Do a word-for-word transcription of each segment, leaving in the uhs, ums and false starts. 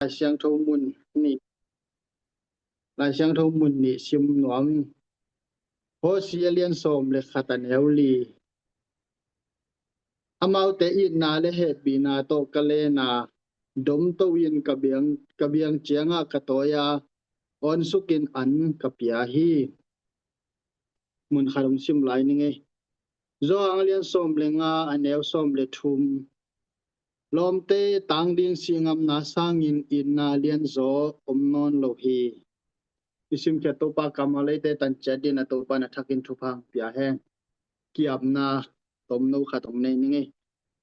Lai Siangtho mun nih, Lai Siangtho mun nih sim nuam ing. Hosea a lian sawm le khat a neu li. Amaute itna le hehpihna tawh ka len a, domto in ka biang, ka biang ciangah ka tawi a, awnsukin an ka pia hi. Mun khat hong sim lai ning ei. Johan a lian sawm le nga a neu sawm le thum. Lawmte tang ding sihngamna sangin itna lianzaw om nawn lo hi. I simkhiat Topa kammal eite tan ciat dingin a Topa na thakin thupha pia hen. Ki-apna tomno khat hong nei ning ei.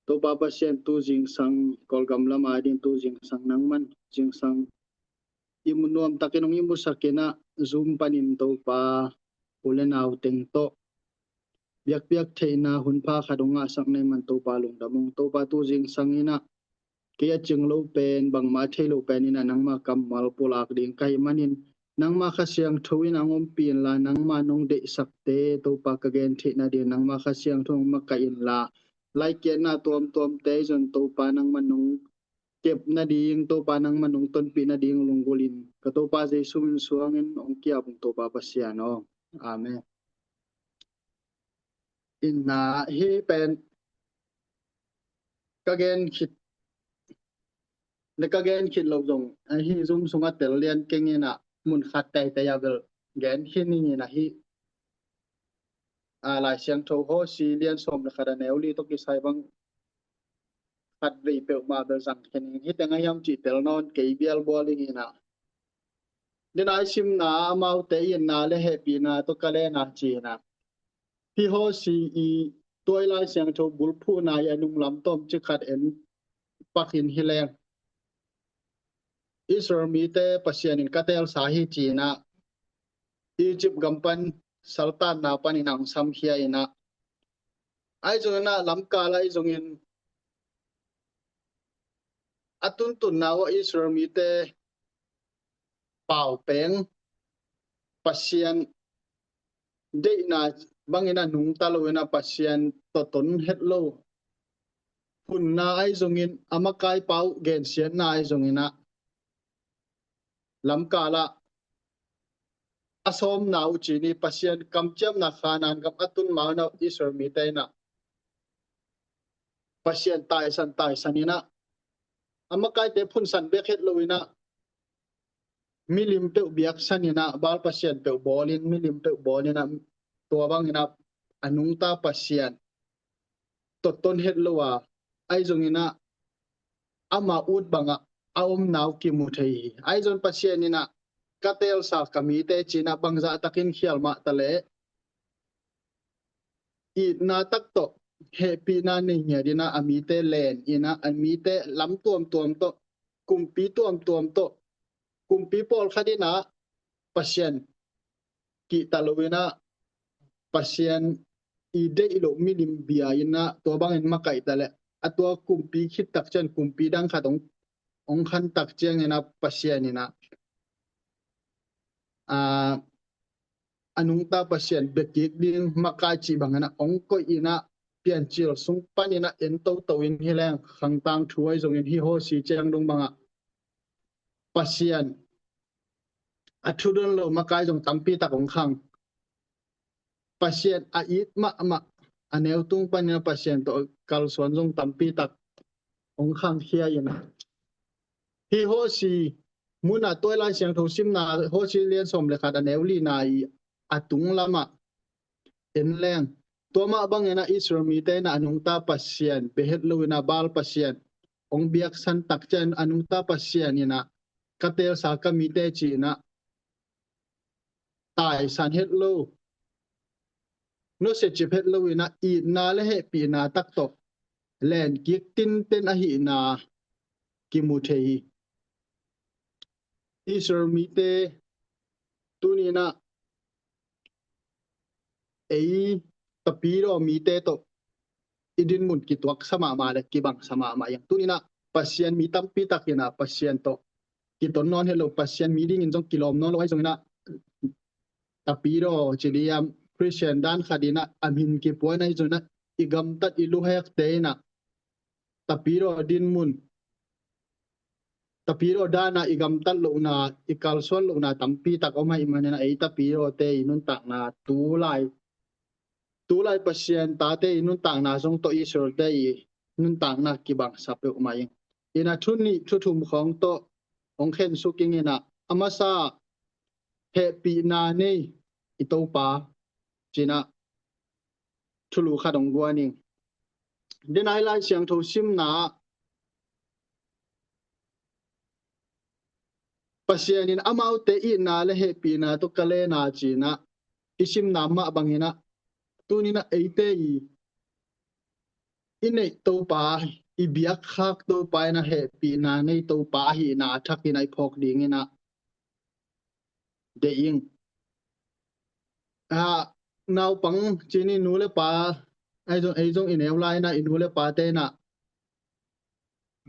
Topa Pasian, tu zingsang Kawlgam lam a ding tu zingsang nangman zingsang i mu nuam takin hong i musak in ah, Zoom panin Topa u le nau teng tawh biakpiak theihna hun pha khat hong ngahsak na hih man Topa lungdam ung. Topa tu zingsang in ah kei a cing lo pen, bangmah a thei lo pen in ah nangma kammal pulak ding ka hih manin, nangma Kha Siangtho in ah hong ompih inla, nangma nong deihsakte Topa ka gen theih nading nangma Kha Siangtho hong makaih inla, laikiatna tuamtuamte zong Topa nangman nong kep nading, Topa nangman nong tonpih nading lunggulh in, ka Topa Jesu min suangin hong ki-ap ung Topa Pasian aw. Amen. Itna hih pen ka gen khit le ka gen khit loh zong, ahi Zoom sungah tel lian keng in ah, mun khat teitei a bel gen khit ning in ah, hih, a, Lai Siangtho Hosea lian sawm le khat a neu li tawh kisai bang khat vei peuhmah bel zang khit ning in, hih teng a hiam cih tel nawn kei bialbual ing in ah. Dena i simna, amaute itna le hehpihna tawh ka len a ci in ah. Hih Hosea i tuai Lai Siangtho bulphuhna i a nunglam tawmcik khat en pak in hi leng, Israel mite Pasian in ka teelsa hi ci in ah, Egypt gam pan saltanna panin a hong samkhia in ah, ahi zongin ah lamkal ahi zongin a tuntunna uah Israel mite pau peng, Pasian deihna bangin a nungta lo in ah, Pasian tawh ton het lo phunna ahi zongin, a makai pau gensiatna ahi zongin ah, lamkal ah a sawmna uh ci ni, Pasian kamciamna Kanaan gam a tun ma un ah Israel mite in ah Pasian taisan taisan in ah, a makaite phunsan bek het lo in ah, milim peuh biaksan in ah, Baal pasian peuh bawl in, milim peuh bawl in ah, tua bangin ah a nungta Pasian tawh ton het lo a, ahi zongin ah ama ut bangah a omna uh kimu thei hi. Ahi zong Pasian in ah ka teelsa ka mite ci in ah bangzah takin khial mah ta leh, itna tak tawh, hehpihna nei ngiat in ah a mite len in ah, a mite lam tuamtuam tawh, kumpi tuamtuam tawh, kumpi pawlkhat in ah Pasian kihta lo in ah, Pasian i deih loh milim bia in ah tua bangin makaih ta leh, a tua kumpi khit tak ciang kumpi dang khat hong, hong khan tak ciangin ah Pasian in ah, a, a nungta Pasian bia kik ding makai cih bangin ah hong koih in ah, piancil sung panin ah en toto in hi leng, khang tangthu ahi zongin hih Hosea ciang dong bangah Pasian a thudon lo makai zong tampi tak hong khang. Pasian a it mahmah, a neu tung panin ah Pasian tawh kalsuan zong tampi tak hong khangkhia in ah, hih Hosea mun a tuai Lai Siangtho simna, Hosea lian sawm le khat a neu lina i a tung lamah en leng, tua mah bangin ah Israel mite in ah a nungta Pasian bia het lo in ah Baal pasian hong biaksan tak ciang, a nungta Pasian in ah ka teelsa ka mite ci in ah taisan het lo, nusia cip het lo in ah itna le hehpihna tak tawh len kik tinten ahihna kimu thei hi. Israel mite tuni in ah ei Tapidaw mite tawh i dinmun kituaksa mahmah le kibangsa mahmah hi hang. Tuni in ah Pasian mi tampi tak in ah Pasian tawh kiton nawn het lo, Pasian mi dingin zong kilawm nawn lo ahi zongin ah, Tapidaw ci ding hiam, Khristian dan khat in ah a min kipua in ah, ahi zongin ah i gamtat i luhekte in ah Tapidaw dinmun tapidaw dana i gamtat lohna, i kalsuan lohna tampi tak om ahih manin ah ei tapidawte i nuntakna tulai, tulai Pasian tate i nuntakna zong tawh Israelte i nuntakna kibangsa peuhmah ing. Ina thu nih thu thum khawng tawh hong khensuk ing ina, a masa hehpihna nei i Topa cina thulu khat hong guan ing. Denai Lai Siangtho simna ah Pasian in amaute itna le hehpihna tawh ka lena cina i simna mah bangin ah, tunin ah eite i, i neih Topa, i biakkhak Topa in ah hehpihna nei Topa ahihna a thakin ah i phawk dingin ah deih ing. Ah, naupang cini nu le pa, ei zong, ei zong i neu lai in ah i nu le pate in ah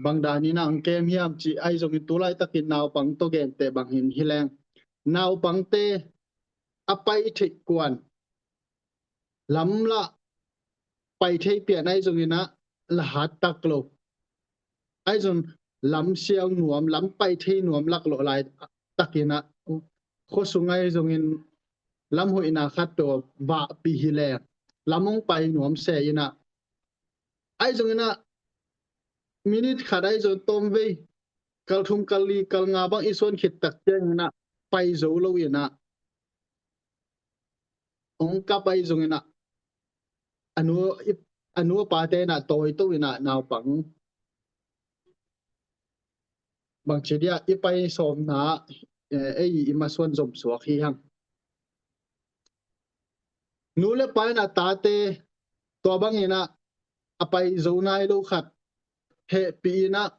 bang danin ah hong kem hiam cih, ei zongin tulaitakin naupang tawh gente bangin hi leng, naupangte a pai theih kuan lam lah pai thei pian, ei zongin ah la hat tak lo. Ei zong lam siau nuam, lam pai thei nuam lak lawh laitakin ah khuasung ei zongin lam hoihna khat peuh vahpih hi leng lam hong pai nuam se in ah, ei zongin ah minit khat ei zong tawmvei, kal thum, kal li, kal nga bang i suan khit tak ciangin ah pai zo lo in ah hong kap, ei zongin ah a nu, a nu a pate in ah tawi to in ah naupang bangci dia i pai sawmna, eh, ei i masuan zom suak hi hang. Nu le pa in ah tate tua bangin ah a pai zo nai lo khat hehpih in ah,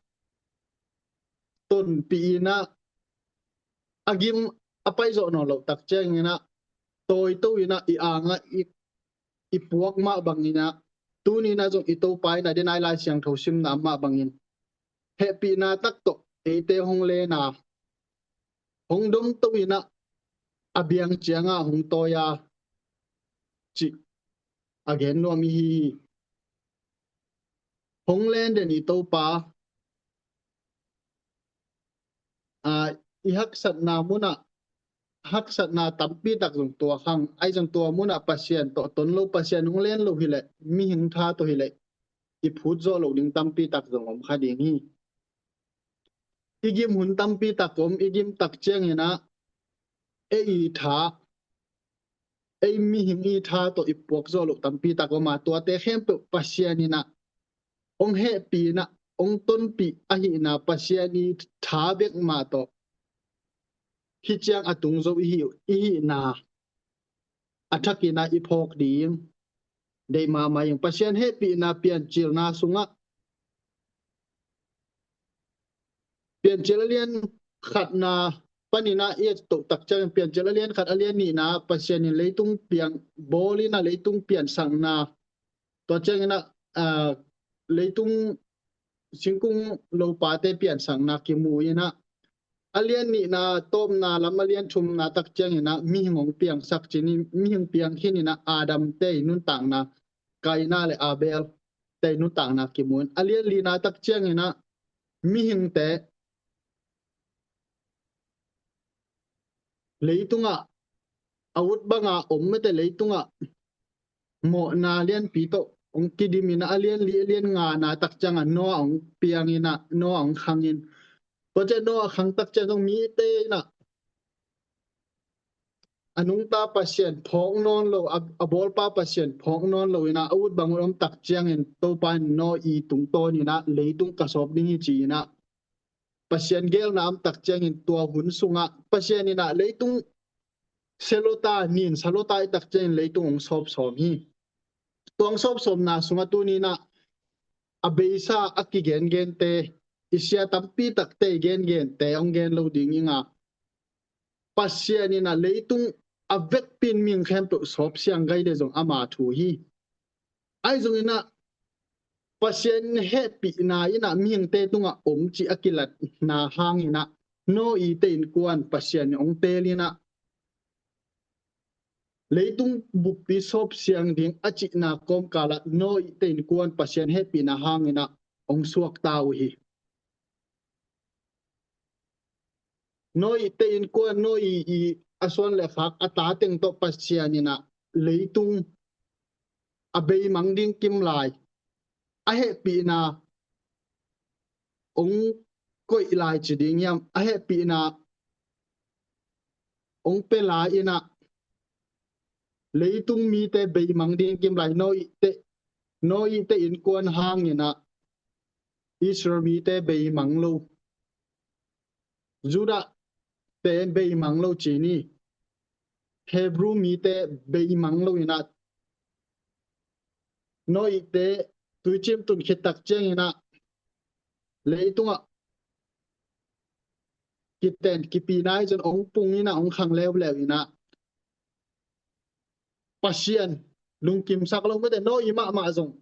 tonpih in ah, a gim a pai zawh nawn loh tak ciangin ah tawi to in ah i angah i, i puak mah bangin ah, tunin ah zong i Topa in ah Denai Lai Siangtho simna mah bangin hehpihna tak tawh eite hong lena, hong domto in ah a biang ciangah hong tawi a cih a gen nuam i hi hi. Hong len den i Topa, a, i haksatna munah haksatna tampi tak zong tuak hang, ei zong tua munah Pasian tawh ton lo, Pasian hong len lo hileh, mihing tha tawh hileh i phut zawh loh ding tampi tak zong om kha ding hi. I gim hun tampi tak om, i gim tak ciangin ah ei i tha, ei mihing i tha tawh i puak zawh loh tampi tak om a, tuate khempeuh Pasian in ah hong hehpih in ah hong tonpih ahihna, Pasian i tha bek mah tawh hih ciang a tung zo i hi, i hihna a thakin ah i phawk ding deih mahmah ing. Pasian hehpihna Piancilna sungah, Piancil a lian khatna panin ah i et toh tak ciangin, Piancil a lian khat, a lian nihna Pasian in leitung piang bawl in ah leitung piansakna, tua ciangin ah, ah, leitung singkung lopate piansakna kimu in ah, a lian nihna tawpna lam a lian thumna tak ciangin ah mihing hong piangsak cin, mihing piang khin in ah Adam te i nuntakna, Kaina le Abel te i nuntakna kimu in, a lian lina tak ciangin ah mihingte leitungah a ut banga om mete leitungah mawhna lianpi tawh hong kidim in ah, a lian li, a lian ngana tak ciangah Noah hong piang in ah, Noah hong khang in. Tua ciang Noah khang tak ciang zong mite in ah a nungta Pasian phawk nawn lo, a, a bawlpa Pasian phawk nawn lo in ah, a ut bang ut om tak ciangin Topa in Noah i tungtawn in ah leitung ka sawp ding hi ci in ah Pasian geelna om tak ciangin tua hun sungah Pasian in ah leitung selota, nin salota i tak ciangin leitung hong sawp sawm hi. Tua hong sawp sawmna sungah tuni in ah a beisa a kigengente, i sia tampi takte i gengente hong gen lo ding ing a, Pasian in ah leitung a vekpi in mihing khempeuh sawp siang gai le zong ama thu hi. Ahi zongin ah Pasian hehpihna in ah mihingte tungah om cih a kilatna hangin ah Noah i te innkuan Pasian in hong teel in ah leitung buppi sawp siang ding a cihna kawmkalah Noah i te innkuan Pasian hehpihna hangin ah hong suakta uh hi. Noah te innkuan, Noah i a suan le khak a ta teng tawh Pasian in ah leitung a beimang ding kim lai, a hehpihna ong koih lai ci ding hiam, a hehpihna ong pe lai in ah leitung mite beimang ding kim lai, Noah te, Noah te innkuan hang in ah Israel mite beimang lo, Judah te beimang lo ci ni, Hebrew mite beimang lo in ah Noah te tuicim tun khit tak ciang in ah leitungah kiten kipi nai zong ong pung in ah ong khang leuleu in ah Pasian lungkimsak lo mete, Noah mahmah zong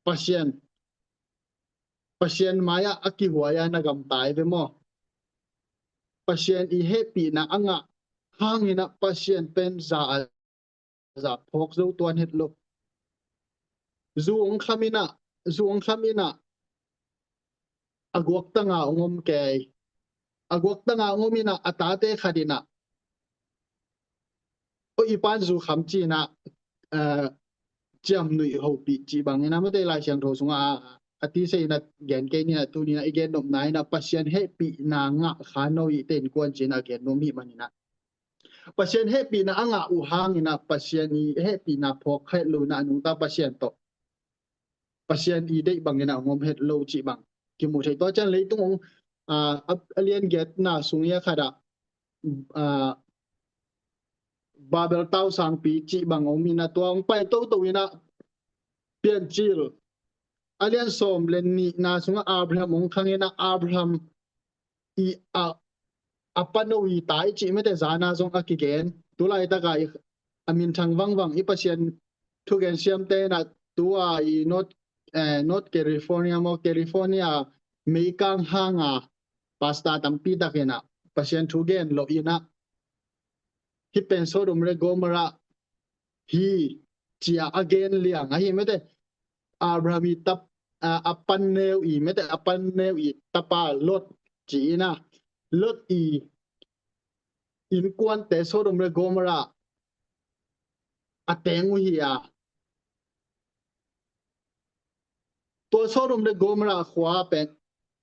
Pasian, Pasian mai-ah a kihuai a na gamtai ve maw? Pasian i hehpihna a ngah hang in ah Pasian pen za a za phawk zo tuan het lo. Zu ong kham in ah, zu ong kham in ah a guaktanga ong om kei. A guaktanga ong om in ah a tate khat in ah, o i pan zu kham ci in ah, eh, ciamnuih hopih ci bang in ah mate Lai Siangtho sungah a, a tise in ah gen kei ni in ah tuni in ah i gen nopna in ah Pasian hehpihna ngah kha Noah te innkuan ci in ah gen nuam hi man in ah Pasian hehpihna a ngah uh hang in ah Pasian i hehpihna phawk kha het lo in ah a nungta Pasian tawh Pasian i deih bang in ah ong om het lo cih bang kimu thei. Tua ciang leitung ong, ah, a, a lian giatna sung i a khat ah, ah, Babel tausangpi cih bang om in ah tua ong pai toto in ah Piancil a lian sawm le nihna sungah Abraham ong khang in ah Abraham i a, a pano i tai cih mete zana zong a kigen. Tulaitak a i a minthang vangvang i Pasian thugen siamte in ah tua i North, eh, North California maw, California meikang hang a pastor tampi tak in ah Pasian thugen lo in ah hih pen Sodom le Gomorrah hi ci a a gen liang ahi mete. Abraham i tap, a, a panneu i mete, a panneu i tapa Lot ci in ah Lot i innkuante Sodom le Gomorrah a teng uh hi a. Tua Sodom le Gomorrah khua pen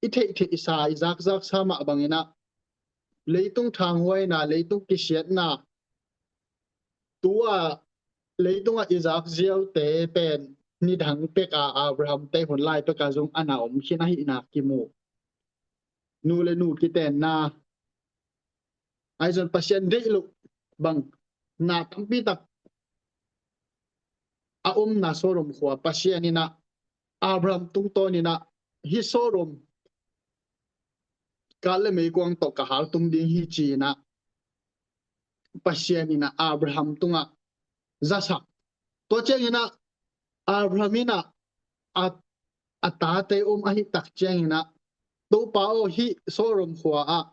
i theihtheihsa, i zakzaksa mah bang in ah leitung thanghuaina, leitung kisiatna, tua leitungah i zakziaute pen nidang pek a Abraham te hun lai pek a zong a na om khin ahihna kimu. Nu le nu kitenna ahi zong Pasian deih loh bang na tampi tak a omna Sodom khua Pasian in ah Abraham tungtawn in ah hih Sodom kat le meikuang tawh ka haltum ding hi ci in ah Pasian in ah Abraham tungah zasak. Tua ciang in ah Abraham in ah a, a tate om ahi tak ciang in ah Topa aw hih Sodom khua ah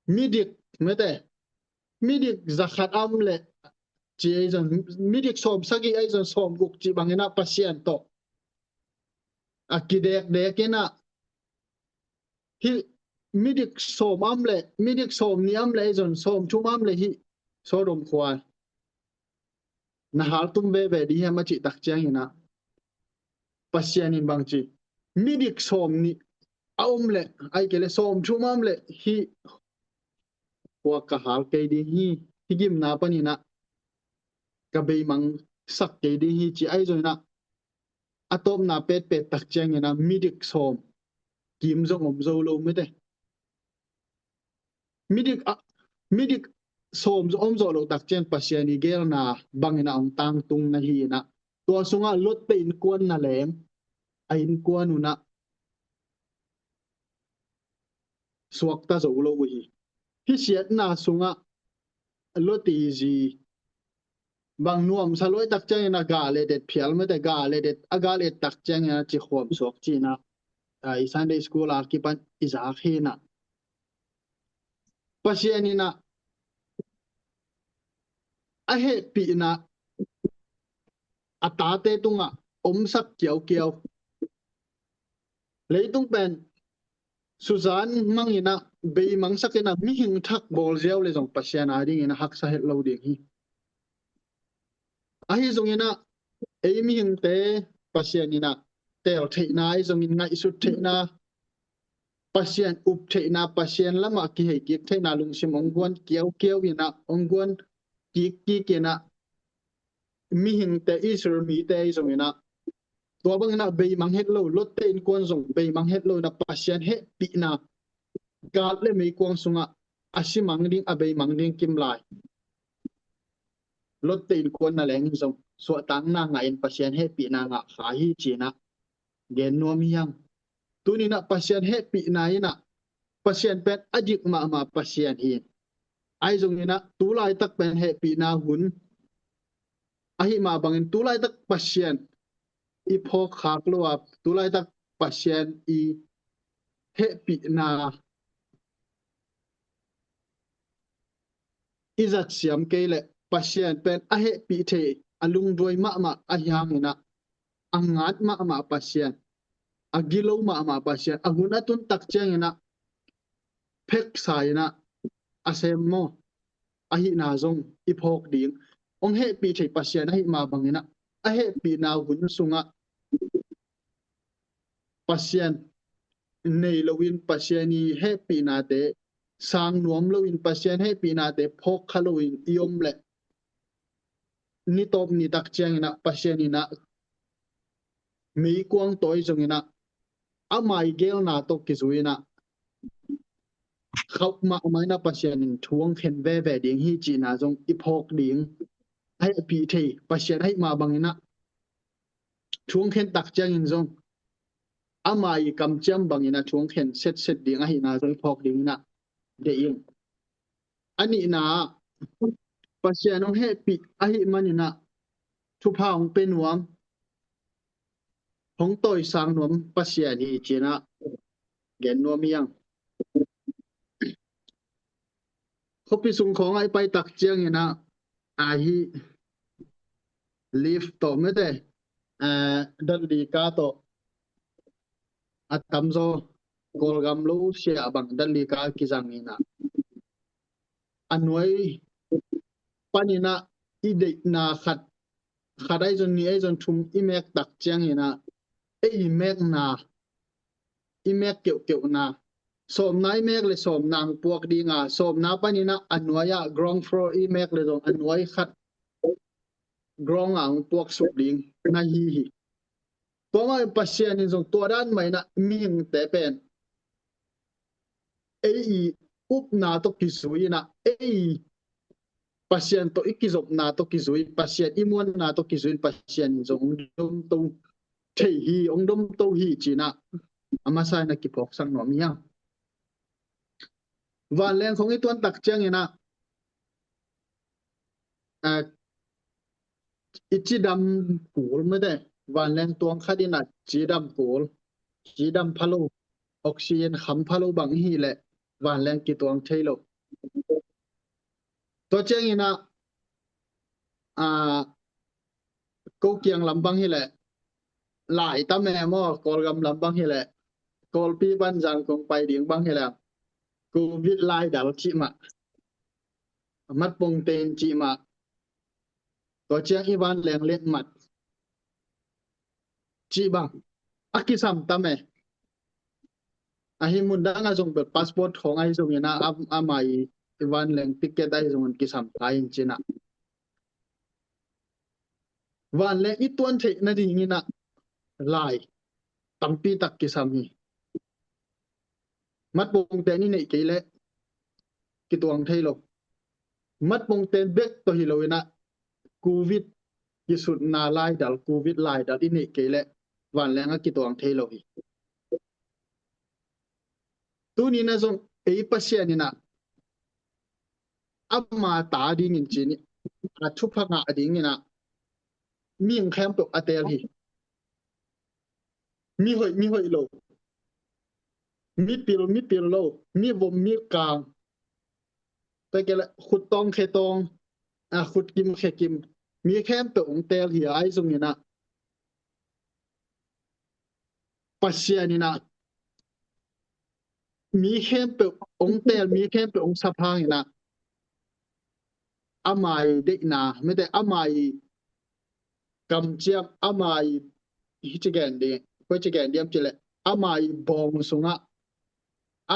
midik mete, midik zakhat om le ci ahi zong, midik sawm sagih ahi zong sawm guk ci bang in ah Pasian tawh a kidekdek in ah hih midik sawm om le, midik sawm nih om le ahi zong sawm thum om le hih Sodom khua na haltum veve ding hiam a cih tak ciang in ah Pasian in bang ci, midik sawm nih a om le, ahi kei le sawm thum om le hih khua ka hal kei ding hi, hih gimna pan in ah ka beimang sak kei ding hi ci ahi zong in ah a tawpna petpet tak ciang in ah midik sawm kim zong om zo lo mete. Midik a, midik sawm om zawh loh tak ciang Pasian i gelna bang in ah ong tangtung na hi in ah tua sungah Lot te innkuan na leng a innkuan un ah suakta zo lo uh hi. Hih siatna sungah Lot i zi bang nuamsa luai tak ciang in a gah le det phial mete, gah le det a gah le tak ciang in a ci khuam suak ci in a, a, i Sunday school a kipan i zak hi in a Pasian in a a hehpihna a tate tungah omsak kiaukiau. Leitung pen Suzanne Mang in ah, beimang sak in ah, mihing thak bawl ziau le zong Pasian a ding in ah haksa het lo ding hi. Ahi zong in ah, ei mihingte Pasian in ah teel theihna, ahi zong in ngaihsut theihna, Pasian up theihna, Pasian lamah kihei kik theihna lungsim ong guan kiaukiau in ah, ong guan kikkik in ah, mihingte, Israel mite ahi zong in ah, tua bang in ah beimang het lo, Lot-te innkuan zong beimang het lo in ah, Pasian hehpihna gal le meikuang sungah a simang ding, a beimang ding kim lai. Lot-te innkuan na leng zong suahtakna ngah in Pasian hehpihna ngah kha hi ci in ah gen nuam hi hang. Tuni in ah Pasian hehpihna in ah, Pasian pen a dik mahmah Pasian hi. Ahi zong in ah, tu laitak pen hehpihna hun ahi mah bangin, tu laitak Pasian i phawk khak lo a, tu laitak Pasian i hehpihna i zat siam kei leh, Pasian pen a hehpih thei, a lungduai mahmah ahi hang in ah, a ngat mahmah Pasian, a gilo mahmah Pasian, a hun a tun tak ciang in ah pheksa in ah a sem maw, ahihna zong i phawk ding. Ong hehpih thei Pasian ahi mah bang in ah, a hehpihna hun sungah Pasian nei lo in, Pasian i hehpihnate sang nuam lo in, Pasian hehpihnate phawk kha lo in i om leh, ni tawp ni tak ciang in ah Pasian in ah meikuang tawh ahi zong in ah, ama i geelna tawh kizui in ah, khauh mahmah in ah Pasian in thu ong khen veve ding hi cihna zong i phawk ding. A hehpih thei Pasian ahi mah bang in ah, thu ong khen tak ciang in zong, ama i kamciam bang in ah thu ong khen setset ding ahihna zong i phawk ding in ah deih ing. A nihna ah, Pasian ong hehpih ahih man in ah, thupha ong pia nuam, hong tawisang nuam Pasian hi ci in ah gen nuam hi hang. Khuapi sung khawng ah i pai tak ciang in ah, ahi lift tawh mete, eh, datlika tawh a tamzaw Kawlgam lo sia bang datlika kizang in ah, a nuai pan in ah i deihna khat, khat ahi zong nih ahi zong thum i mek tak ciang in ah, ei i mekna, i mek keuhkeuhna, sawmna i mek leh sawmna ong puak ding a, sawmna pan in ah a nuai ah ground floor i mek leh zong a nuai khat ground ah ong puak suk ding na hi hi. Tua mah Pasian in zong tua dan mah in ah mihingte pen ei i upna tawh kizui in ah, ei Pasian tawh i kizopna tawh kizui, Pasian i muanna tawh kizui in Pasian in zong ong domto thei hi, ong domto hi ci in ah a masa in ah kiphawksak nuam hi hang. Vanleng khawng i tuan tak ciang in ah, ah, i cidam kul mete, vanleng tuang khat in ah cidam kul, cidam pha lo, oxygen kham pha lo bang hi leh vanleng kituang thei lo. Tua ciang in ah, ah, ko kiang lam bang hi leh, lai tam e maw, Kawlgam lam bang hi leh, Kawlpi pan Zangkong pai ding bang hi leh, Covid laidal cih mah, mat pongtein cih mah, tua ciang i vanleng letmat cih bang a kisam tam e. Ahi mun dang ah zong bel passport khawng ahi zong in ah, am-, ama i vanleng ticket ahi zong in kisam ta in ci in ah. Vanleng i tuan theih nading in ah lai tampi tak kisam hi. Mat pongtein i neih kei leh kituang thei lo. Mat pongtein bek tawh hi lo in ah, Covid kisutna laidal, Covid laidal i neih kei leh vanleng ah kituang thei lo hi. Tuni in ah zong ei Pasian in ah ama ta ding in ci in, a thupha ngah ding in ah mihing khempeuh a teel hi. Mi hoih, mi hoih lo, mi pil, mi pil lo, mi vom, mi kang, tua kei leh khut tawng, khe tawng, a, khut kim, khe kim, mi khempeuh ong teel hi. Ahi zong in ah Pasian in ah mi khempeuh hong teel, mi khempeuh hong sap hangin ah, ama i deihna, mite ama i kamciam, ama i, hi ci gen ding, koi ci gen diam ci leh, ama i bawng sungah,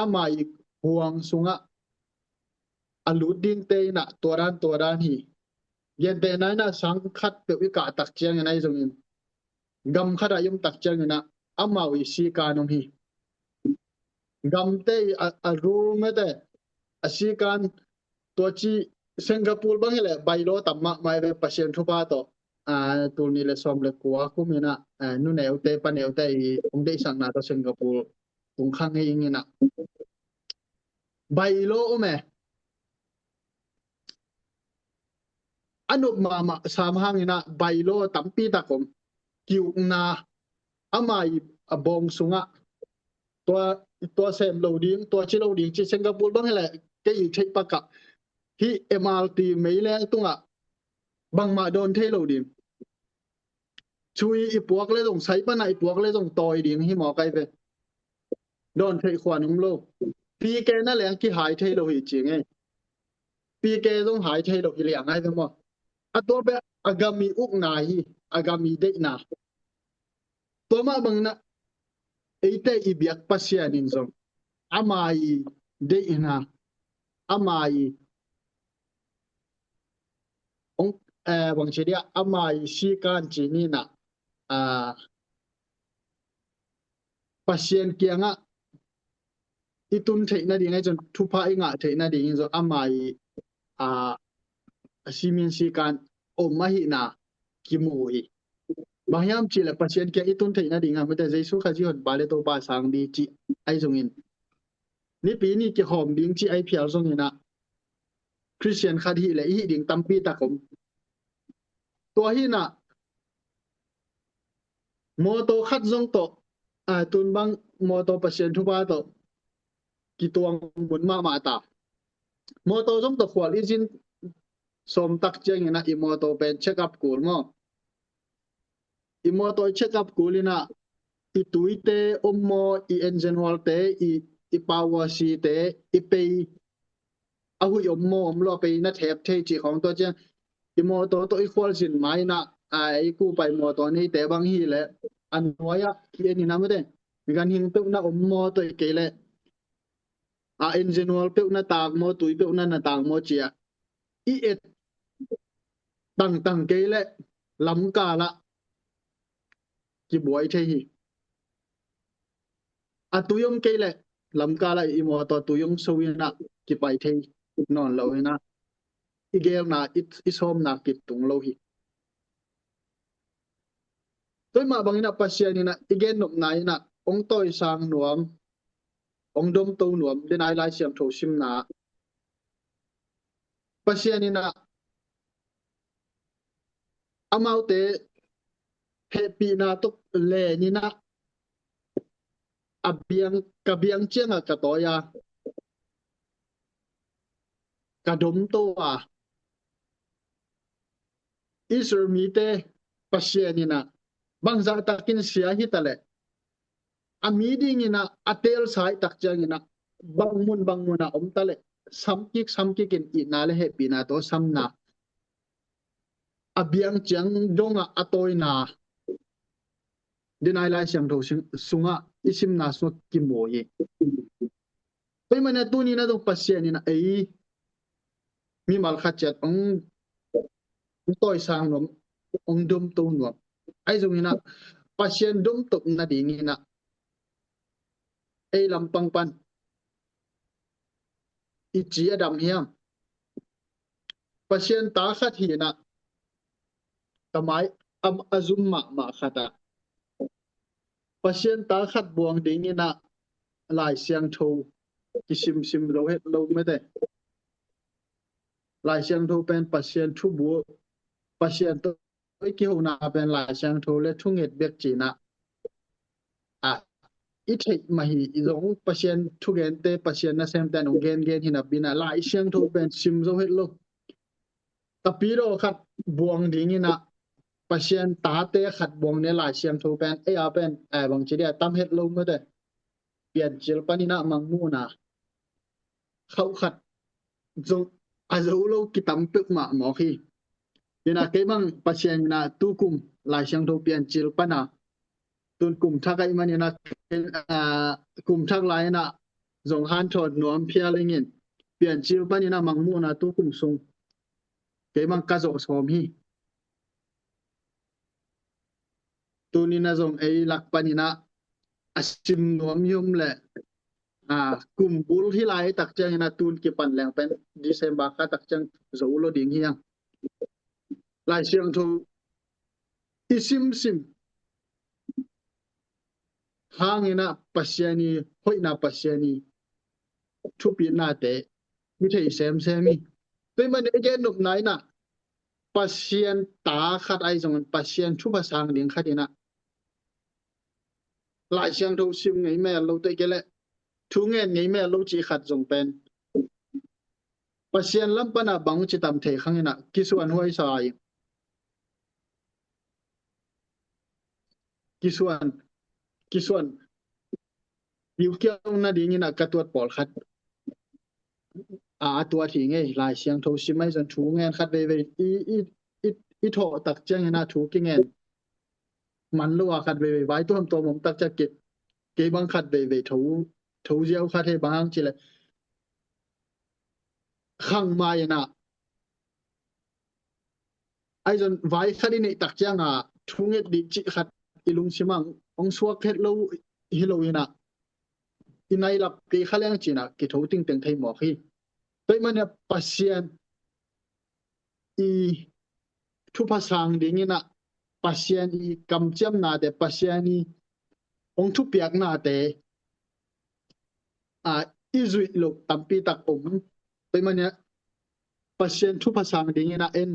ama i huang sungah a lut dingte in ah tua dan, tua dan hi. Gentehna in ah sang khat peuh i kah tak ciangin ahi zongin, gam khat ah i om tak ciangin ah amau i sikan om hi. Gamte i a, a rule mite a sikan, tua ci Singapore bang hi leh bylaw tam mahmah i ve, Pasian thupha tawh. A, tul nih le sawm le kua kum in ah, a, nuneute paneute i hong deihsakna tawh Singapore tung kha ngei ing in ah, bylaw om e. A nop mahmah sam hangin ah bylaw tampi tak om. Ki-ukna, ama i a bawng sungah tua, tua sem lo ding, tua ci lo ding ci. Singapore bang hi leh kei i theih pak ah, hih M R T meileng tungah bangmah dawn thei lo ding. Chui i puak le zong, sai pan ah i puak le zong tawi ding hi mawk ai ve. Dawn theih khuan um lo. P K na leng kihai thei lo hi ci ngei. P K zong hai thei lo hi liang ai ve maw. A tua bek a gam i ukna hi, a gam i deihna. Tua mah bangin ah eite i biak Pasian in zong ama i deihna, ama i ong, eh, bang ci dia, ama i sikan ci ni in ah, a, Pasian kiangah i tun theih nading ahi zong, thupha i ngah theih nading in zong ama i, a, a simin sikan om ahihna kimu hi. Bang hiam ci leh Pasian kiang i tun theih nading a, mite Jesu Khazih Honpa le Topa sang di ci ahi zongin, nipi ni kihawm ding ci ahi phial zongin ah, Khristian khat hih leh i hih ding tampi tak om. Tua hi in ah, mawtaw khat zong tawh, a, tun bang mawtaw Pasian thupha tawh kituang mun mahmah ta. Mawtaw zong tawh khual i zin sawm tak ciangin ah i mawtaw pen check up kul maw. I mawtaw i check up kul in ah, i tuite om maw, i engine oil te, i, i power si te, i pei a huih om maw, om lo, a pei na thep thei ci khawng, tua ciang i mawtaw tawh i khual zin ma in ah, a, ei kupai mawtaw neite bang hi leh a nuai ah ki-en in ah, mite, ganhing peuh na om maw, tua kei leh a engine oil peuh na tak maw, tui peuh na na tak maw ci a i et tangtang kei leh lamkal ah kibuai thei hi. A tui om kei leh lamkal ah i mawtaw tui hong so in ah kipai thei nawn lo in ah, i geelna, i, i sawmna kitung lo hi. Tua mah bangin ah Pasian in ah i gennopna in ah hong tawisang nuam, hong domto nuam, denai Lai Siangtho simna Pasian in ah amaute hehpihna tawh len in ah, a biang, ka biang ciangah ka tawi a, ka domto a, Israel mite Pasian in ah bangzah takin sia hi ta leh, a mi dingin ah a teelsa i tak ciangin ah bang mun bang mun ah om ta leh, samkik samkik in itna le hehpihna tawh samna, a biang ciang dongah a tawina, denai Lai Siangtho sing-, sungah i simna sungah kimu hi. Tua ahih manin ah tuni-in ah zong Pasian in ah ei mimal khat ciat hong, hong tawisang nuam, hong domto nuam. Ahi zongin ah Pasian domto nadingin ah ei lampang pan i ci a dam hiam? Pasian ta khat hi in ah, ka mai a, a zum mahmah khat ah, Pasian ta khat buang dingin ah Lai Siangtho kisimsim zo het lo mete. Lai Siangtho pen Pasian thu bua, Pasian tawh i kihona pen Lai Siangtho le thunget bek ci in ah, a, i theih mah hi. I zong Pasian thugente, Pasian nasemte in hong gengen hi napi in ah Lai Siangtho pen sim zo het lo. Tapidaw khat buang dingin ah, Pasian tate khat buang ding Lai Siangtho pen, ei a pen, eh, bang ci dia, tam het lo mete. Piancil panin ah mangmuhna khauh khat zong a zo lo kitam peuhmah mawk hi. Inah kei bang Pasian inah tukum Lai Siangtho Piancil pana tun kum thak ahih manin ah, aa, kum thak lai inah zong hanthawn nuam phial ingin Piancil panin ah mangmuhna tukum sung kei bang ka zawh sawm hi. Tunin ah zong ei lak panin ah a sim nuam hi om leh, aa, kum bul hi lai tak ciangin ah tun kipan leng pen December kha tak ciang zo lo ding hi hang. Lai Siangtho i simsim hangin ah Pasian i hoihna, Pasian i thupitnate i thei semsem hi. Tua ahih manin i gen nopna inah Pasian ta khat ahi zongin Pasian thupha sang ding khat inah Lai Siangtho sim ngei mel lo, tua ahih kei leh thu ngen ngei mel lo cih khat zong pen Pasian lam pana bang ci tam thei khang inah kisuan huai sa hi. Kisuan, kisuan piukiau nadingin ah ka tuat pawlkhat a, a tuat hi ngei. Lai Siangtho sim ahi zong thu ngen khat veivei i, i, i, i thawh tak ciangin ah thu kingen man lo a, khat veivei vai tuamtuam om tak ciang kei, kei bang khat veivei tho, tho ziau khat hi. Bang hang cih leh khang mai inah ahi zong vai khat i neih tak ciangin thu nget ding cih khat i lungsim ah hong suak het lo hi lo inah i nai lap kei kha leng ci-in ah kitho tingteng thei mawk hi. Tua ahih manin ah Pasian i thupha sang dingin ah Pasian i kamciamnate, Pasian i hong thupiaknate, aa, i zuih loh tampi tak om. Tua ahih manin ah Pasian thupha sang dingin ah en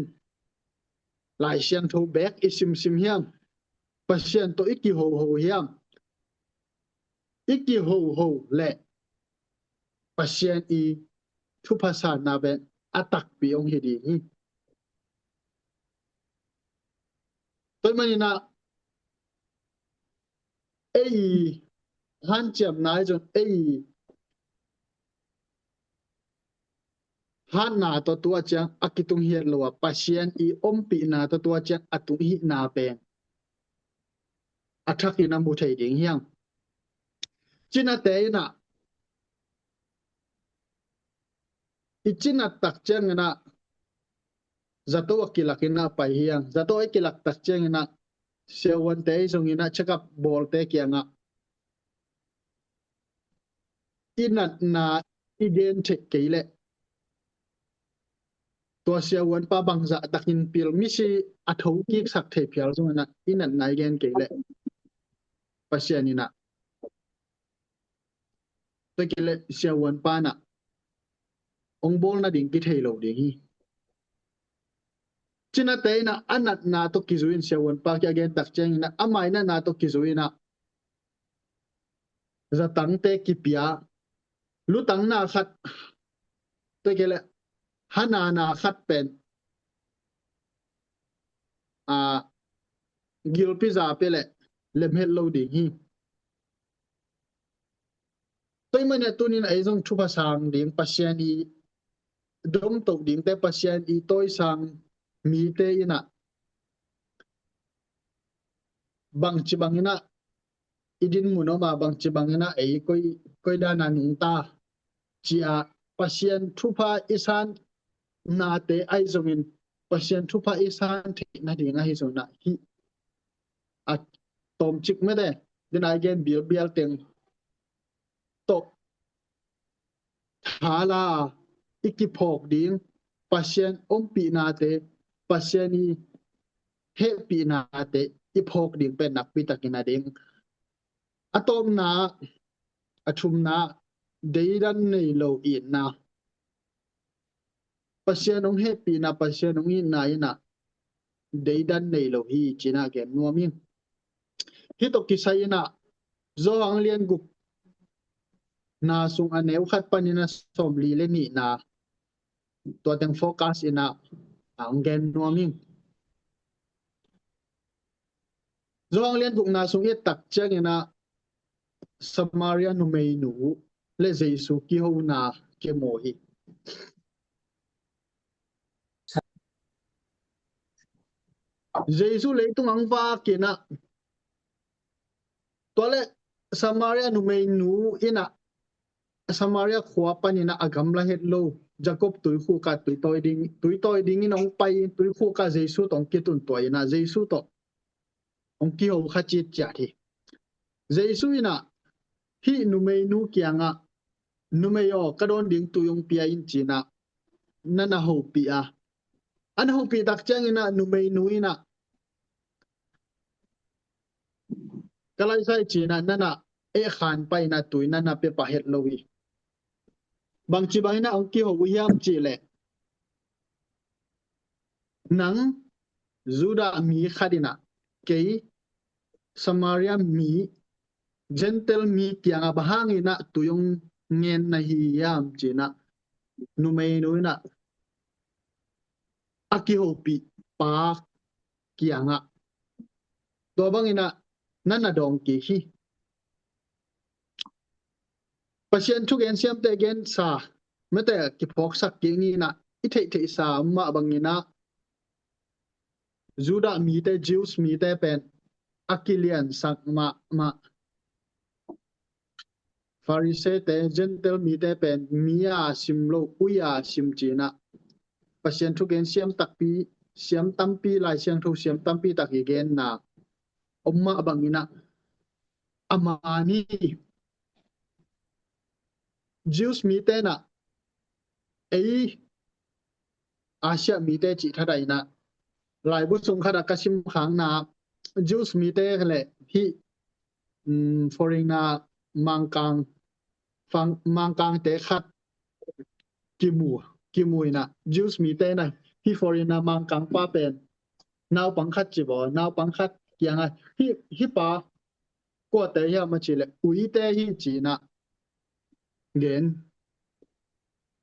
Lai Siangtho beek i simsim hiam? Pasian tawh i kihoho hiam? I kihoho leh Pasian i thupha sanna pen a takpi hong hi ding hi. Tua ahih manin ah ei hanciamna ahi zong ei hatna tawh tua ciang a kitung hiat lo a, Pasian i ompihna tawh tua ciang a tung hihna pen a thakin a mu thei ding hi hang. Cinate inah i cinat tak ciangin ah zato a kilak inah pai hi hang. Zato a kilak tak ciangin ah siavuante ahi zongin ah check up bawlte kiangah i natna i gen theih kei leh tua siavuanpa bangzah takin pil misi a thokiksak thei phial zongin ah i natna i gen kei leh Pasian inah tua kei leh siavuanpa inah hong bawl nading kithei lo ding hi. Cinate inah a natna tawh kizui in siavuanpa kiang a gen tak ciangin ah ama i natna tawh kizui inah zatangte kipia, lutangna khat, tua kei leh hanana khat pen, aa, gilpi za pia leh lemhet lo ding hi. Tua ahih manin ah tunin ei zong thupha sang ding, Pasian i domto dingte, Pasian i tawisang mite inah bangci bangin ah i din mun om a, bangci bangin ah ei koi, koi dan a nungta ci-a Pasian thupha i san nate ahi zongin Pasian thupha i san theih nading ahi zongin ah hih a tawmcik mete, den a i gen bilbial teng tawh thala i kiphawk ding, Pasian ompihnate, Pasian i hehpihnate i phawk ding pen nakpi takin a ding. A tawpna, a thumna, deidan nei lo itna. Pasian hong hehpihna, Pasian hong itna inah deidan nei lo hi ci-in ah gen nuam ing. Hih tawh kisai inah Johan lian guk na sung a neu khat panin a sawmli le nihna, tua teng focus inah hong gen nuam ing. Johan lian gukna sung i et tak ciangin ah Samaria numeinu le Jesu kihona kimu hi. Jesu leitung ang vakinah, tua le Samaria numeinu inah, Samaria khua paninah a gamla het lo Jacob tuikhukah tuitawi ding, tuitawi dingin hong pai in tuikhukah Jesu tawh hong kitun tua inah Jesu tawh hong kiho kha citciat hi. Jesu inah hih numeinu kiangah, "Numei aw, ka dawn ding tui hong pia in," cinah na na hopih a, an hopih tak cianginah numeinu inah, "Ka laisai," cinah na na eh khan painah tui na na pia pah het lo hi. Bangci banginah hong kiho uh hiam cihleh, "Nang Judah mi khat inah kei Samaria mi, Gentile mi kiangah bang hanginah tui hong ngen na hi hiam?" cinah numeinu inah a kihopih pa kiangah tua banginah na na dawng kik hi. Pasian thugen siamte gensa mete kiphawksak kik inah i theihtheihsa mah banginah Judah mite, Jews mite pen a kiliansak mahmah. Pharisee-te, Gentile mite pen mi a sim lo, ui a sim cinah Pasian thugen siam takpi, siam tampi, Lai Siangtho siam tampi tak i genna om mah banginah a mani Jews mite inah ei Asia mite cih thada inah laibu sung khatah ka sim khakna Jews mite le hih, um, foreigner Mangkang, fang, Mangkangte khat kimu, kimu inah Jews mite inah hih foreigner Mangkang pa pen naupang khat ci baw, naupang khat kiangah hih, hih pa kuate hiam a cihleh uite hi cinah gen,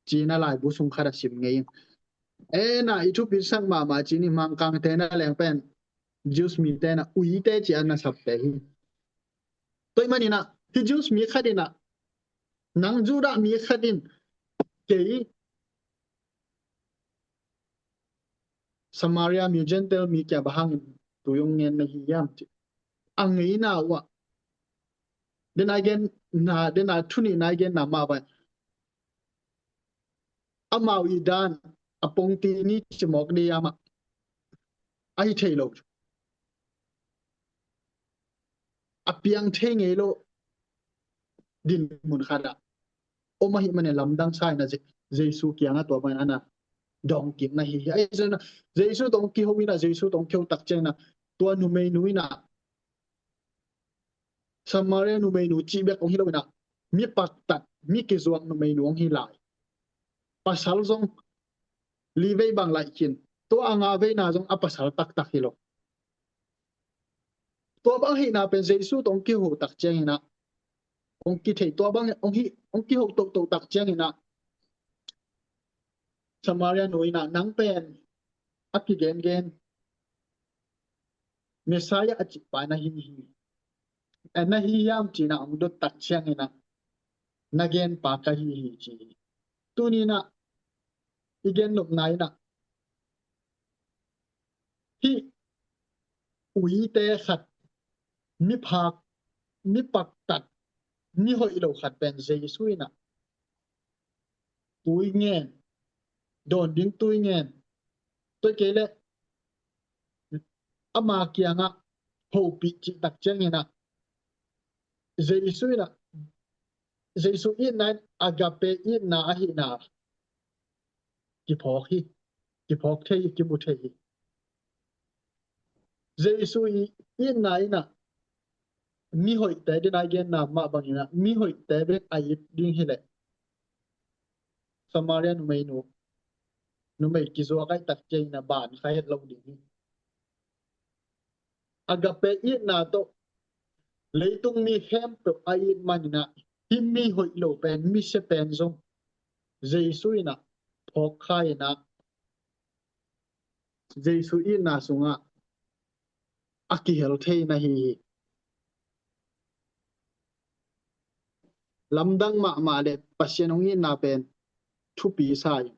cinah laibu sung khatah sim ngei in. Ena i thupisak mahmah cin i Mangkangte na leng pen Jews mite na uite ci a na sapte hi. Tua ahih maninah hih Jews mi khat inah, nang Judah mi khat in kei Samaria mi, Gentile mi kiangah bang hangin tui hong ngen na hi hiam ci a ngeina uh ah, dena i genna, dena thu nihna i genna mah vai, amau i dan a pongti ni cimawk dih amah ahi thei lo, a piang thei ngei lo dinmun khatah om ahih manin lamdang sa inah Je-, Jesu kiangah tua bangin ana dawng kik na hi hi. Ahi zongin ah Jesu tawh hong kiho inah, Jesu tawh hong kiho tak ciang inah tua numeinu inah Samaria numeinu cih bek hong hi lo inah mi paktat, mi kizuak numeinu hong hi lai. Pasal zong li vei bang laih khin, tua a nga veina zong a pasal taktak hi lo. Tua bang ahihna pen Jesu tawh hong kiho tak ciang inah hong kithei, tua bang hong hi, hong kiho tohtoh tak ciang inah Samaria nu inah nang pen a kigengen Messiah a cihpa na hi hi, a na hi hiam cinah hong dot tak ciang inah na genpa ka hi hi ci hi. Tuni inah i gen nopna inah hih uite khat, miphak, mi paktat, mi hoih lo khat pen Jesu inah tui ngen, dawn ding tui ngen, tua kei leh ama kiangah hopih cih tak ciang inah Jesu inah, Jesu itna in agape itna ahihna kiphawk hi, kiphawk thei hi, kimu thei hi. Jesu i itna inah mi hoihte, dena i genna mah bang inah mi hoihte bek a it ding hileh Samaria numeinu, numei kizuak ahih tak ciang inah ban kha het lo ding hi. Agape itna tawh leitung mi khempeuh a it man inah hih mi hoih lo pen, mi sia pen zong Jesu inah phawk kha inah Jesu itna sungah a kihel thei na hi hi. lamdang mahmah le Pasian hong itna pen thupi sa hi.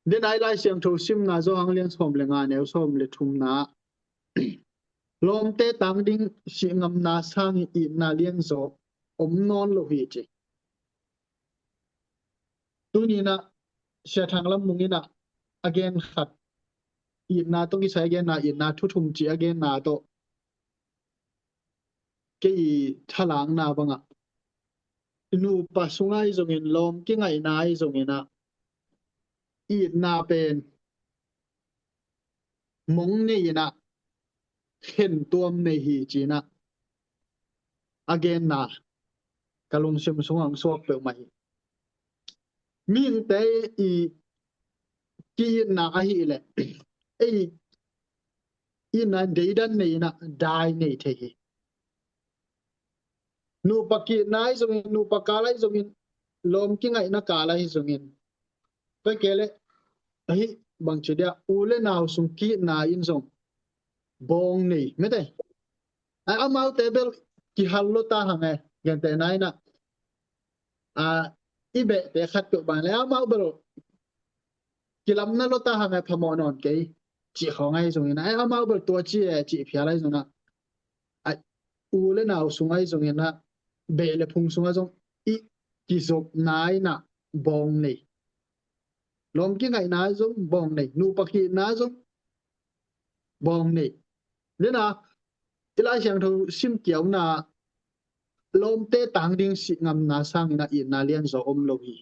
Denai Lai Siangtho simna Johan lian sawm le nga neu sawm le thumna, lawmte tang ding sihngamna sangin itna lianzaw om nawn lo hi ci. Tuninah Sia Thang Lam Mung inah a gen khat, itna tawh kisai a genna, itna thu thum ci a genna tawh kei i thalakna bangah nupa sungah ahi zongin, lawm kingaihna ahi zonginah itna pen mong nei inah khentuam nei hi cinah a genna ka lungsim sungah hong suak peuhmah hi. Mihingte i ki-itna ahileh ei itna deidan nei inah dai nei thei hi. Nupa ki-itna ahi zongin, nupa kal ahi zongin, lawm kingaihna kal ahi zongin, pai kei leh ahi bangci dia u le nau sung ki-itna in zong bawng nei mete. Ai amaute bel kihal lo ta hang e, gentehna inah a i behte khat peuh bang le amau bel kilamna lo ta hang e, phamawh nawn kei cih khawng ahi zongin ai amau bel tua ci e cih phial ahi zongin ah, ai u le nau sung ahi zongin ah, beh le phung sungah zong i kizopna inah bawng nei. Lawm kingaihna zong bawng nei, nupa ki-itna zong bawng nei. Dena i Lai Siangtho sim kiauna lawmte tang ding sihngamna sangin a itna lianzaw om lo hi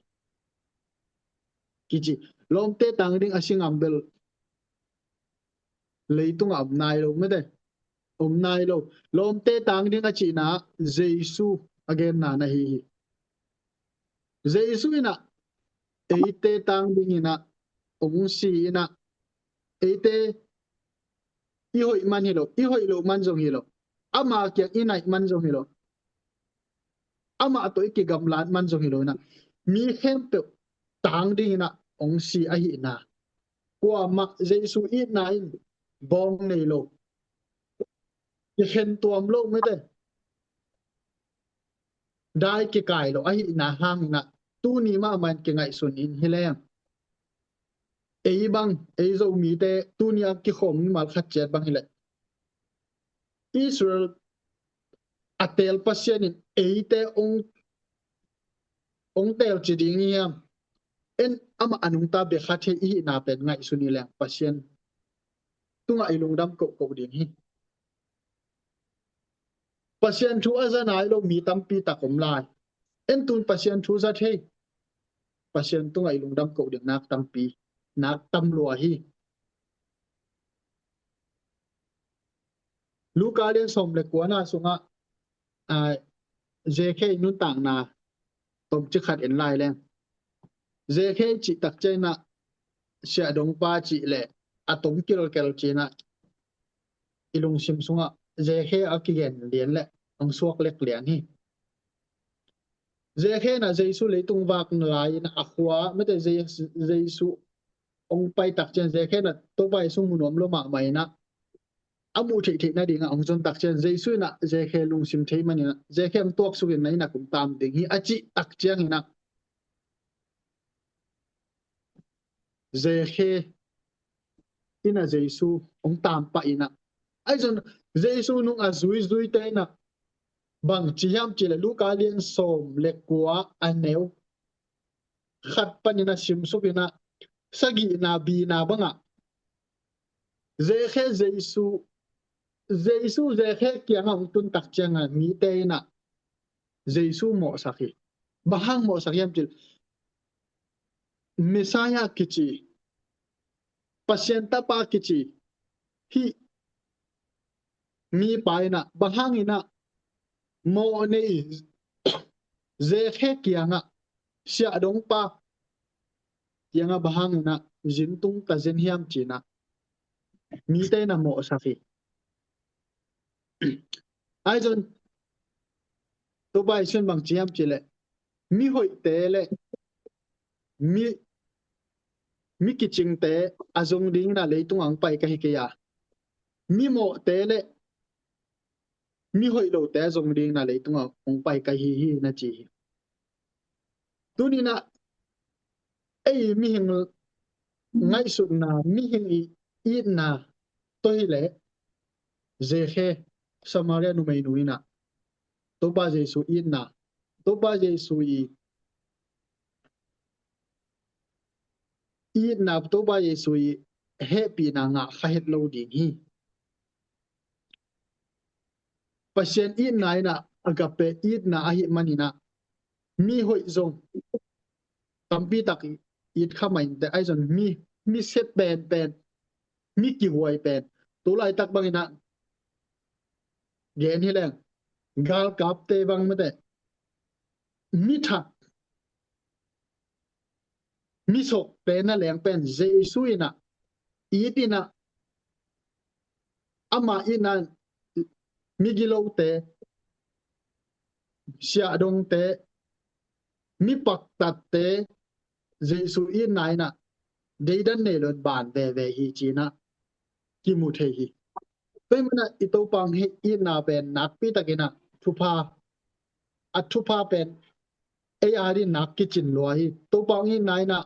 kici. Lawmte tang ding a sihngam bel leitungah om nai lo mete. Om nai lo. Lawmte tang ding a cihna Jesu a genna na hi hi. Jesu inah eite tang ding inah hong si inah eite i hoih man hi lo, i hoih loh man zong hi lo, ama kiang i naih man zong hi lo, amah tawh i kigamlat man zong hi lo inah mi khempeuh tang ding inah hong si ahihna. Kuamah Jesu itna in bawng nei lo, kikhen tuam lo mete. Dai kikai lo ahihna hang inah tuni mahmah in kingaihsun in hi leng, ei bang, ei Zomite tuni a kikhawm mimal khat ciat bang hileh Israel a teel Pasian in eite hong, hong teelci ding hi hiam? En amah a nungta bia kha thei i hihna pen ngaihsun hi leng Pasian tungah i lungdam kohkoh ding hi. Pasian thu a za nai lo mi tampi tak om lai. En tun Pasian thu za thei, Pasian tungah i lungdam koh ding nak tampi, nak tam lua hi. Luka lian sawm le kuana sungah, a, Zekhe i nuntakna tomcik khat en lai leng. Zekhe i cih tak ciang inah siahdongpa cih le a tom kilkel ci inah i lungsim sungah Zekhe a kigen lian le hong suak lek lian hi. Zekhe inah Jesu leitung vak lai inah a khua mete Je-, Jesu hong pai tak ciang Zekhe inah Topa Jesu mu nuam lo mahmah inah a muh theihtheih nadingah hong zon tak ciang Jesu inah Zekhe lungsim thei man inah Zekhe hong tuaksuk inah inah kum tam ding hi a cih tak ciang inah Zekhe inah Jesu hong tampah inah ahi zong Jesu nung a zuizuite inah bang ci hiam cih le Luka lian sawm le kua a neu khat panin a simsuk inah sagihna bina bangah Zekhe Jesu, Jesu Zekhe kiangah hong tun tak ciangah mite inah Jesu mawhsak hi. Bang hang mawhsak hiam cih le Messiah kici, Pasian tapa kici hih mipa inah bang hang inah mawh nei Zekhe kiangah siahdongpa kiangah bang hang inah zin tung ka zin hiam ci inah mite inah mawhsak hi. Ahi zong Topa Jesu in bang ci hiam cih le mi hoihte le mi, mi kicingte a zong ding inah leitung ah hong pai ka hi kei a, mi mawhte le mihoih lote a zong dingin a leitungah hong pai ka hi hi, na ci hi. Tuni-in ah ei mihing ngaihsutna, mihing i itna tawh hileh, Zakhe, Samaria numeinu in ah Topa Jesu itna, Topa Jesu i itna, Topa Jesu i hehpihna ngah kha het lo ding hi. Pasian itna in ah agape itna ahih manin ah mihoih zong tampi tak i it kha mah inteh, ahi zong mi, mi sia penpen, mi kihuai pen, tu laitak bangin ah gen hi leng, galkapte bang mate, mi thak, mi sokte na leng pen Jesu in ah it in ah, ama itna in migilote, siahdongte, mi paktatte, Jesu itna in ah deidan nei lo in ban veve hi ci-in ah kimu thei hi. Tua ahih manin ah i Topa hong heh itna pen nakpi takin ah thupha, a thupha pen ei a dingin nak kicin lua hi. Topa hong itna in ah,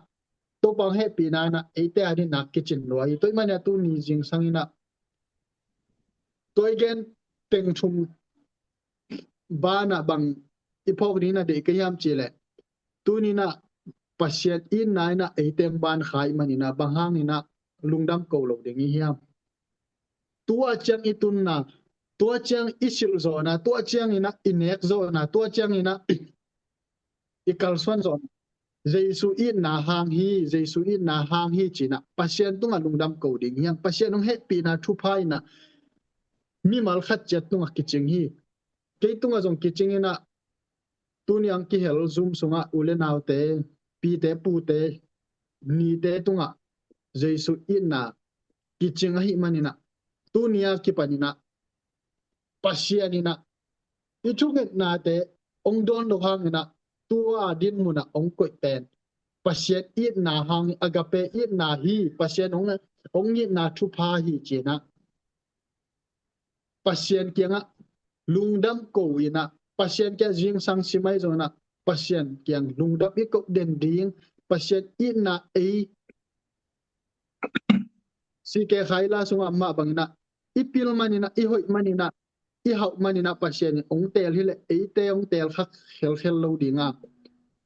Topa hong hehpihna in ah eite a dingin nak kicin lua hi. Tua ahih manin ah tuni zingsang in ah tua i gen teng thum banah bang i phawk dingin ah deih ka hiam cih leh, tuni-in ah Pasian itna in ah eite hong ban kha ahih manin ah, bang hangin ah lungdam ko lo ding i hiam? Tua ciang i tunna, tua ciang i silh zawhna, tua ciangin ah i nek zawhna, tua ciangin ah i kalsuan zawhna Jesu itna hang hi, Jesu itna hang hi ci-in ah Pasian tungah lungdam ko ding hi hang. Pasian hong hehpihna thupha in ah mimal khat ciat tungah kicing hi. Kei tungah zong kicing in ah, tuni-in kihel Zoom sungah u le naute, pite pute, nite tungah Jesu itna kicing ahih manin ah, tuni a kipanin ah Pasian in ah i thungetnate hong dawn lo hangin ah, tua dinmun ah hong koih pen Pasian itna hang, agape itna hi, Pasian hong, hong itna thupha hi ci-in ah Pasian kiangah lungdam ko in ah, Pasian kiang zingsang sim ahi zongin ah Pasian kiang lungdam i ko den ding, Pasian itna ei C K Khai la sungah mah bangin ah i pil manin ah, i hoih manin ah, i hauh manin ah Pasian in hong teel hi leh eite hong teel kha khelkhel lo ding a,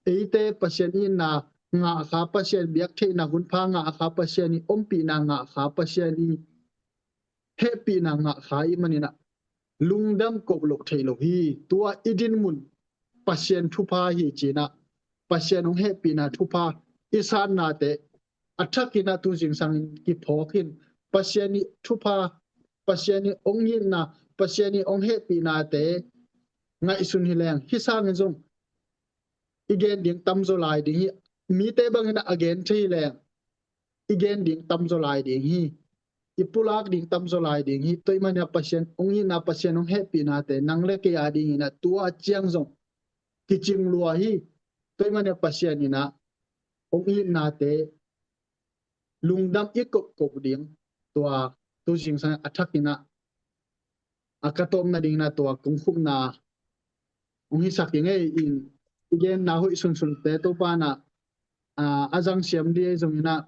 eite Pasian itna ngah kha, Pasian biak theihna hunpha ngah kha, Pasian i ompihna ngah kha, Pasian i hehpihna ngah kha ahih manin ah lungdam ko loh thei lo hi. Tua i dinmun Pasian thupha hi ci-in ah, Pasian hong hehpihna thupha i sannate a thakin ah tu zingsang in kiphawk in, Pasian i thupha, Pasian i hong itna, Pasian i hong hehpihnate ngaihsun hi leng, hih sangin zong i gen ding tamzaw lai ding hi. Mite bangin ah a gen thei hi leng, i gen ding tamzaw lai ding hi. I pulak ding tamzaw lai ding hi. Tua ahih manin ah Pasian hong itna, Pasian hong hehpihnate nang le kei a dingin ah tua ciang zong kicing lua hi. Tua ahih manin ah Pasian in ah hong itnate lungdam i ko ko ding, tua tu zingsang a thakin ah a ka tawpna dingin ah tua kong khupna hong hisak hi ing ei. In i genna hoih sunsunte Topa in ah a zang siam ding ahi zongin ah,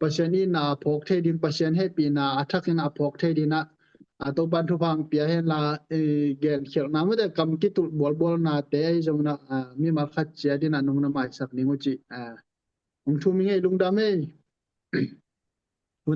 Pasian itna a phawk thei ding, Pasian hehpihna a thakin a phawk thei dingin ah, Topa in thupha hong pia hen la, i genkhialhna mate kam kitulh bualbualnate ahi zongin ah, mimal khat ciat in ah nong na maisak ding uh cih hong thum hi ing ei. Lungdam ei.